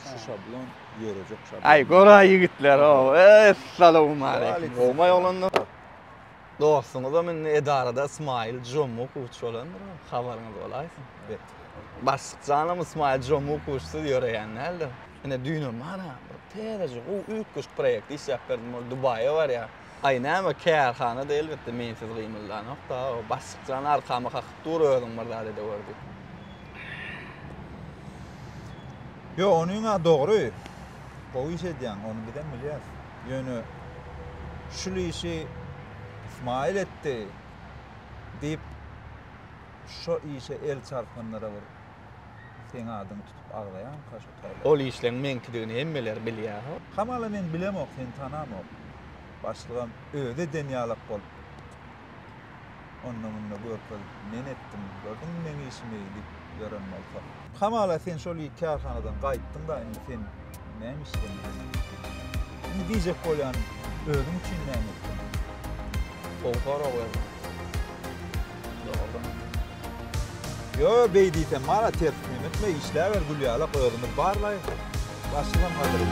Şu şablon ýörejek şablon. Aý goraý ýigitler o. Essalawmaleýkim. Gowmaý oglanlar. Dostuňyzam indi edarada Ismail Jomukowiç bolandyr. Habaryňyz bolaýsyn. Bet. Başlyk janam Ismail Jomukowiçsiz ýöreýän däldir. Ine düýnem mana bir täzeje gowy üýtgeşik proýekt işläp berdim. Ol Dubaýa barýar. Aý näme kärhana-da elbetde mensiz gymyldanok-da. Başlyk jan arkama kakyp dur özüň bir zat edewür diýip. Ýok, onyň-a dogry. Gowy iş edýäň, ony bizem bilýäs. Ýöne şul işi Ysmaýyl etdi diýip, şo işe el çarpanlara bir seň adyňy tutup agzaýarmyka şo taýda? Ol işleň meňkidigini hemmeler bilýär. Hamala men bilemok, seni tanamok. Başlygam özi eden ýalak bolup. Onda-munda görkezip, men etdim, gördüňmi meň işimi diýip ýören bolsa. Hamala sen şol kärhanadan gaýtdyň-da, indi sen näme işlemeli? Indi diýjek bolýanym, özüň üçin näme etdiň? Gowy sorag berdiň. Dogrudan. Ýo, beý diýsem, mala tersini hem etme, işläber gül ýalak, özümiz barlaý. Başlygam gadyryny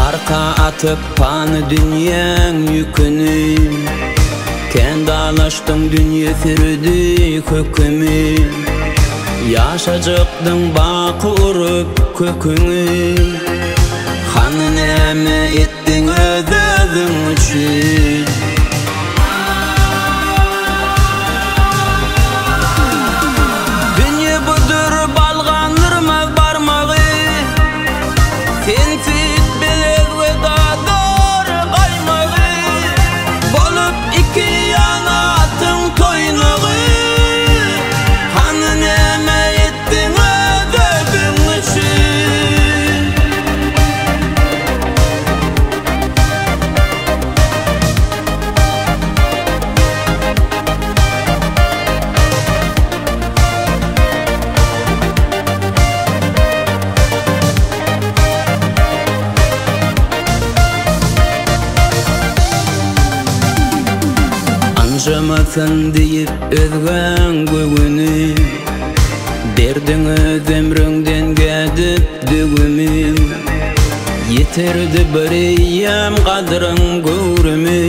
Arka atyp pany dünýäň ýüküni Kän dalaşdyň dünýe sürdi kökümi Ýaşajakdyň baky urup köküňi Hany näme etdiň öz-özüň üçin. Dünýe budur balgandyrmaz barmagy Sensiz biz wedadar gaýmagy Bolup iki ýana atyň toýnagy Hany näme etdiň öz-özüň üçin. Ynjamasyn diýip özgäň göwüni, Berdiň öz ömrüňden gädip döwümi. Ýeterdi bir eýýäm gadryň göwrümi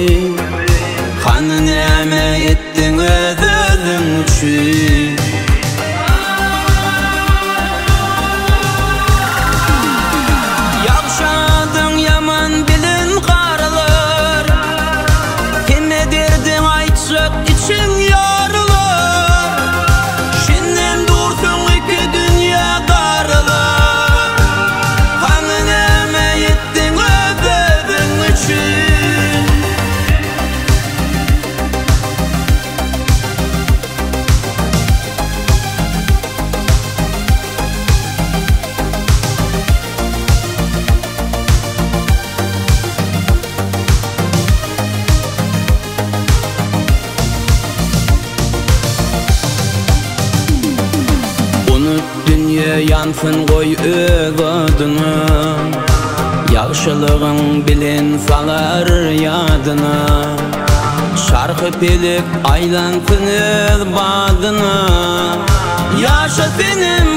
Hany näme etdiň öz-özüň üçin? Ýagşy adyň ýaman bilen garylar Hemme derdiň aýtjak içiň ýarylar Şindem dursuň iki dünýä darylar Hany näme etdiň öz-özüň üçin? Unut dünýe ýansyn goý öz oduňa Ýagşylygyň bilen salar ýadyna Çarhy pelek aýlansyn öz badyna Ýaşa senem.